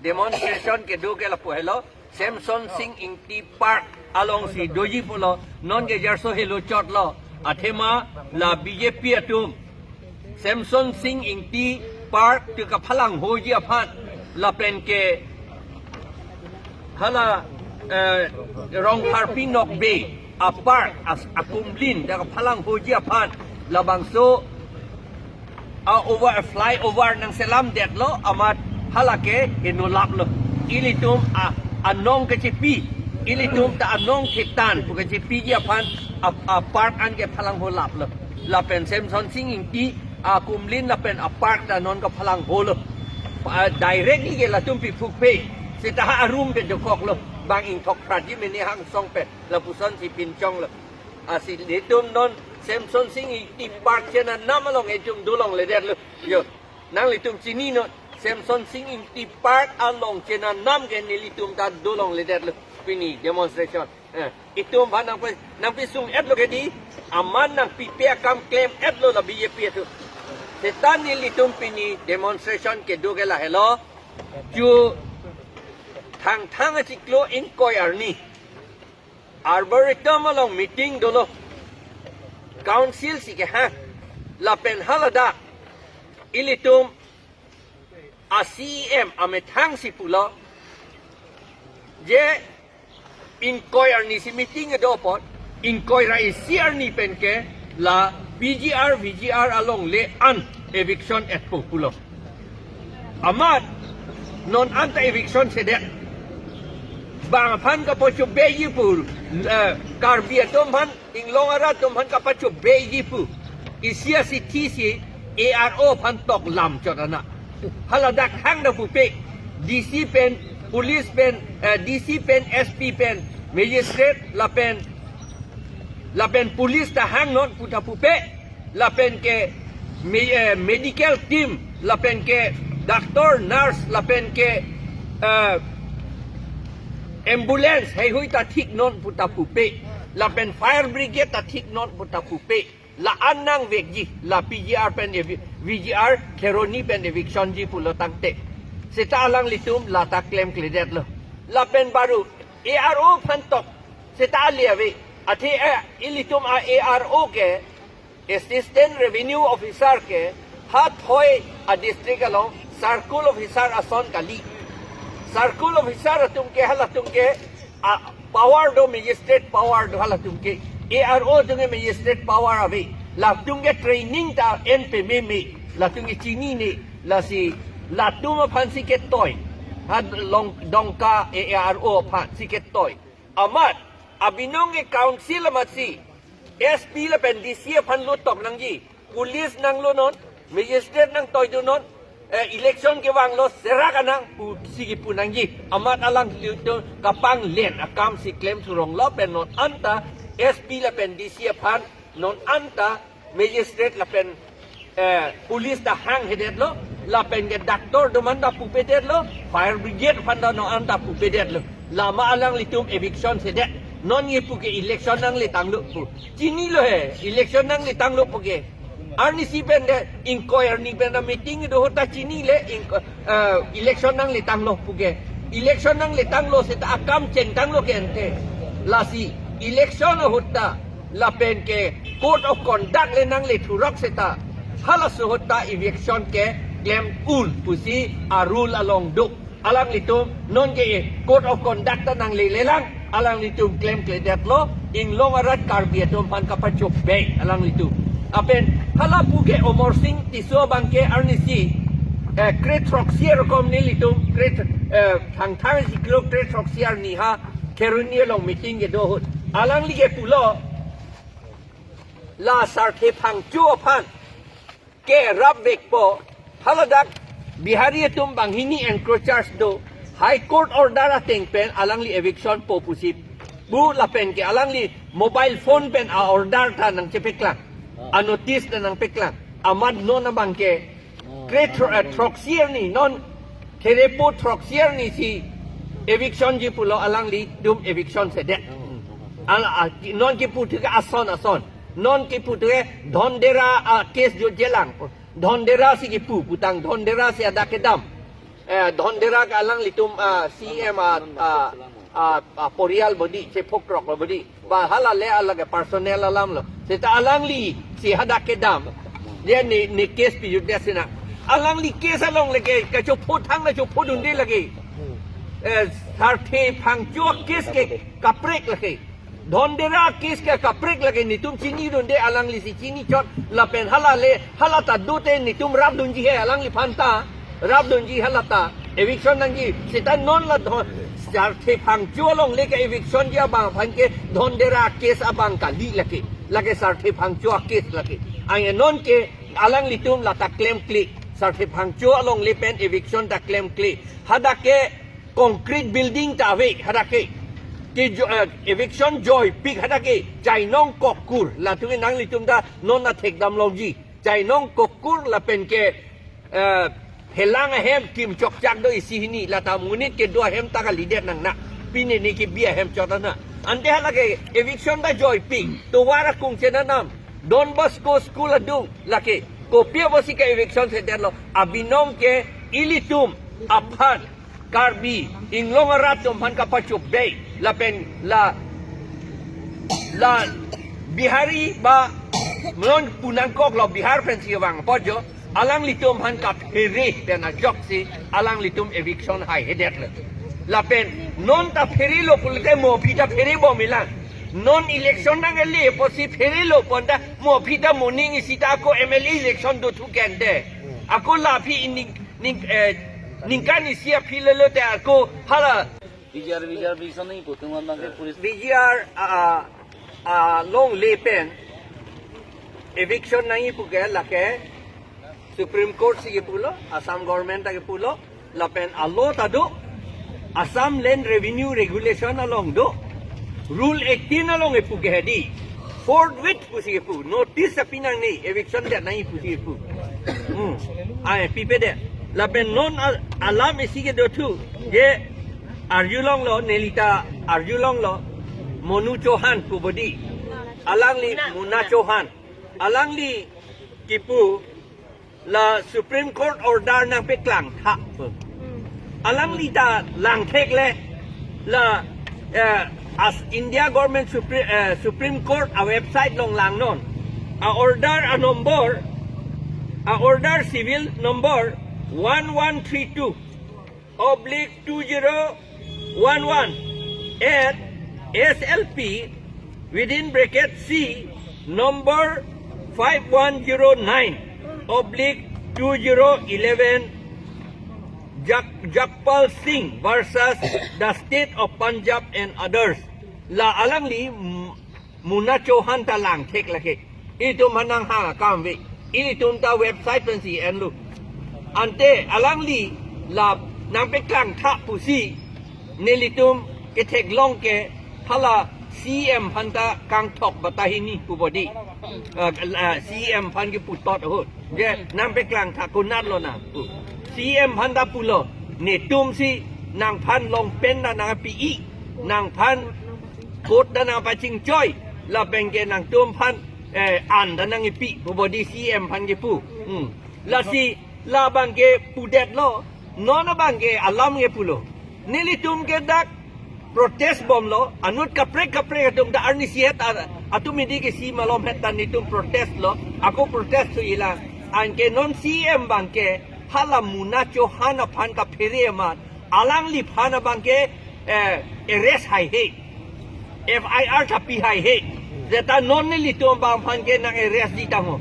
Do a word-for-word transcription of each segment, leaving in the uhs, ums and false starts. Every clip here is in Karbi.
Demonstration kedo ke lapu helo, Semson Sing Ingti Park alongsi doji pulo, non ke jarso helo chotlo, athema la B J P atum Semson Sing Ingti Park tu kaphalang hoji aphan, lapen ke hala, eh, Rongpharpi Nokbe a park as akumlin ta kaphalang hoji aphan, labangso a over, a flyover nangselam detlo, amat hala ke inolaplo. Ilitum a, anong kechepi, ilitum ta anong ketan pu kechepiji aphan a, a park an ke phalang holaplo. Lapen Semson Sing Ingti akumlin lapen a park ta non kaphalang holo. Pa, direct ni ke latum pi phukphe, seta ha arum ke dokoklo. Bang ingthok pratji mene hangsong pen, lapusonsi pinchonglo. Asi nelitum non Semson Sing Ingti Park chenanam along etum dolongledetlo. Yo, nanglitum chininon, Semson Sing Ingti Park along chenanam ke nelitum ta dolongledetlo pini demonstration. Eh, itum aphan nangpi, nangpisung-etlo ke di, amat nangpipe akam klem-etlo la B J P atum. Seta nelitum pini demonstration kedo ke lahelo. Ju Thangthang achiklo ingkoi arni Arboretum along meeting dolo. Council si kehang. Lapen haladak ilitum a C E M amethang si pulo, je ingkoi arni si meeting kedo apot, ingkoi ra isi arni pen ke la P G R, V G R alongle an eviction-etpo pulo. Amat non anta eviction sedet. Bang aphan kapachobeji pu, eh, Karbi atum aphan, inglong arat atum aphan kapachobeji pu isi asithi si A R O aphan toklam chot ana. Haladak hang ta pupe. D C pen, police pen, eh, D C pen, S P pen, magistrate lapen, lapen police ta hangnon pu ta pupe. Lapen ke me-, eh, medical team, lapen ke doctor, nurse, lapen ke, eh, ambulance heihui ta thiknon pu ta pupe. Lapen fire brigade ta thiknon pu ta pupe. La-an nangvekji, la P G R pen evi-, V G R Kheroni pen eviction ji pulo tangte. Seta alanglitum lata klemkledetlo. Lapen baru A R O aphan tok, seta ali ave. Athe, eh, ilitum a A R O ke Assistant Revenue Officer ke ha thoi a district along circle officer ason kali. Circle officer atum ke halatum ke a power do, magistrate power do halatum ke. A R O atum ke magistrate power ave. Latum ke training ta en pememe. Latum ke chinine. Lasi latum aphan si ketoi. Ha long dongka A R O aphan si ketoi. Amat abinong ke council amatsi S P lapen D C aphan lo tok nangji. Police nanglonon, magistrate nangtoidunon, eh, election kevanglo serak anang pusi kipu nangji. Amat alanglitum kapanglen akam si klem thurong lapen non anta S P lapen D C aphan non anta magistrate lapen, eh, police ta hanghedetlo, lapen ke doctor atum anta pupedetlo, fire brigade aphan ta non anta pupedetlo. Lama alanglitum eviction sedet. Non ye pu ke election nangletanglo pu. Chinilo he, election nangletanglo pu ke. Arnisi pen de, ingkoi arni pen de meeting do ahut ta chinile, ingko-, eh, election nangletanglo pu ke. Election nangletanglo seta akam chengtanglo ke ante. Lasi, election ahut ta lapen ke code of conduct le nangle thurok seta, halaso ahut ta eviction ke klem un pusi a rule along do. Alanglitum non ke code of conduct ta nanglelelang, alanglitum klemkledetlo, inglong arat Karbi atum aphan kapachobei alanglitum. Lapen hala pu ke Amarsing Tisso abang ke arnisi, eh, kre throksi arkom nelitum, kre th-, eh, Thangthang achiklo kre throksi arni ha Kheroni along meeting kedo ahut. Alangli ke pulo, la Sarthe Phangcho aphan kerapvekpo, haladak Bihari atum banghini encroachers do, High Court order ateng pen alangli eviction po pusi pu lapen ke alangli mobile phone pen a order ta nangchepeklang, a notice ta nangpeklang. Amat non abang ke kre thro-, eh, throksi arni, non kre po throksi arni si eviction ji pulo, alanglitum eviction sedet. Al-, a, non kipu thu ke ason ason. Non kipu thu ke Dhondera a case jo jelang. Dhondera si kipu, putang Dhondera si adak kedam. Eh, Dhondera ke alanglitum, ah, C M a, ah, ah, ah, porial bodi, chephok krok lo bodi. Ba hala le alage personal alam lo. Seta alangli si hadak kedam. Dia ne, ne case pijut dia sina. Alangli case along lake, kachopho thang na chopho dunde lake. Eh, Sarthe Phangcho case ke kaprek lake. Dhondera case ke kaprek lake, netum chini dunde, alangli si chini chot lapen hala le, hala ta dote netum rap dunji he alangliphan ta, rap dunji hala ta, eviction nangji, seta non la Dho-, Sarthe Phangcho along le ke eviction ji abang aphan ke Dhondera case abang kali lake, lake Sarthe Phangcho case lake. Ang non ke alanglitum la ta klemkle, Sarthe Phangcho along le pen eviction ta klemkle. Hadak ke concrete building ta ave hadak ke. Ke jo-, eh, eviction joipik hadak ke. Chainong Kokkur. Latum ke nanglitum ta non athek dam longji. Chainong Kokkur lapen ke, eh, Helang ahem kim chokchak do isi hini. La ta monit kedo ahem ta kalidet nang na. Pine ne ke bi ahem chot na. Ante hala ke eviction ta joipik. Tovar akung chenanam. Don Bosco School adung lake. Kopi apotsi ke eviction sedet lo. Abinong ke ilitum aphan Karbi Anglong arat atum aphan kapachobei lapen la, la Bihari ba non punangkok lo, Bihar pensi vang apot jo, alanglitum aphan kaphere pen ajoksi alanglitum eviction haihedet lo. Lapen non ta phere lo pulote mo aphi ta phere bom ilang. Non election nang ele apotsi phere lo pon ta mo aphi ta moning isi ta ako M L A election dothu kente. Ako la aphi ining ning, eh, ningkan isi aphi lelo te ako hala. V G R, V G R, V G R nangji pu atum abang ke police. V G R, ah, ah, along le pen eviction nangji pu ke lake Supreme Court si kepulo, Assam government ta kepulo, lapen a-law ta do, Assam Land Revenue Regulation along do, Rule eighteen along epu ke hedi, forthwith pusi kepu, notice api nangne, eviction det nangji pusi kepu. Hmm. Ai, pipedet. Lapen non al-, alam isi kedo thu, je arjulong lo, neli ta arjulong lo, Monu Chauhan pu bodi. Alangli Muna Chauhan. Alangli kepu la Supreme Court order nangpeklang tha. Alangli ta langthek le la, eh, as India Government Supre-, eh, Supreme Court a-website along langnon. A-order a-number, a-order civil number one one three two oblique two zero one one at S L P within bracket C number five one zero nine oblique two zero eleven Jak-, Jagpal Singh versus the State of Punjab and others. La alangli, mm, Muna Chauhan ta langthek lake. Itum aphan nanghang akam ave. Itum ta website pensi enlo. Ante alangli la nangpeklang tha pusi nelitum ketheklong ke hala C M aphan ta kangthok bata hini pu bodi. Ah, ah, C M aphan kepu tot ahut. Je nangpeklang tha konat lo nang pu. C M aphan ta pulo. Netum si nangphan long pen ta nangpi-i. Nangphan coat ta nangpachingchoi, lapen ke nangtum aphan, eh, an ta nangpi pu bodi C M aphan kepu. Hmm. Lasi labang ke pudet lo, non abang ke alam kepulo. Nelitum ke dak protest bomlo, anut kaprek kaprek atum ta arnisi het ar-, atum midi ke si malom het ta netum protest lo, ako protest thu ilang. Anke non C M abang ke hala Muna Chauhan aphan kaphere amat, alangliphan abang ke, eh, arrest haihe. F I R ta pi haihe. Seta non nelitum abang aphan ke nang arrest ji tangho.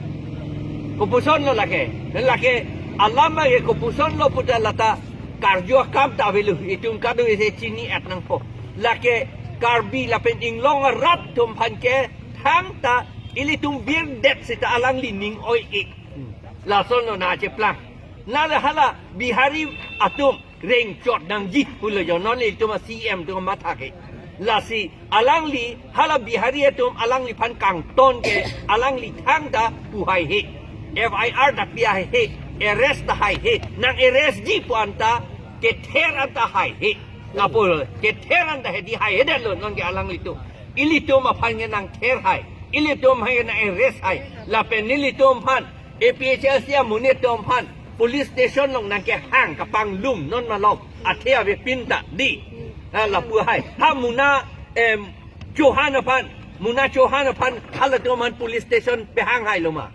Kopuson lo lake. Lake alam abang ke kopuson lo pu ta la ta karju akam ta avelo. Itum kado isi chini-et nangpo. Lake Karbi lapen Anglong arat atum aphan ke thangta ilitum birdet seta alangli ning oi-e. Lason lo nangcheplang. Nale hala Bihari atum rengchot nangji pulo jo, non ilitum a-C M atum matha ke. Lasi alangli hala Bihari atum alangliphan kangton ke alangli thangta pu haihe. F I R ta pi haihe. Arrest ta haihe. Nang arrest ji pu anta kether anta haihe. Lapu kether anta hedi haihedetlo non ke alanglitum. Ilitum aphan ke nangther hai. Ilitum aphan ke nang arrest hai. Lapen nelitum aphan A P H L C amonit atum aphan police station along nangkehang kapanglum non malom, athe avepin ta dei. Ha, lapu hai. Ha, Muna, em, Chauhan aphan, Muna Chauhan aphan, halatum aphan police station pehang hailo ma?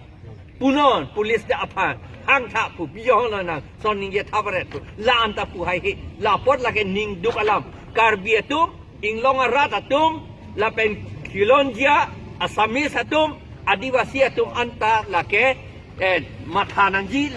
Punon, police ta aphan hangtha pu, biyo lo nang, son ningje tha paret pu. La-an ta pu hai he, la apot lake ning duk alam. Karbi atum, inglong arat atum, lapen Khilonjia, Assamese atum, Adivasi atum anta lake, eh, matha nangji.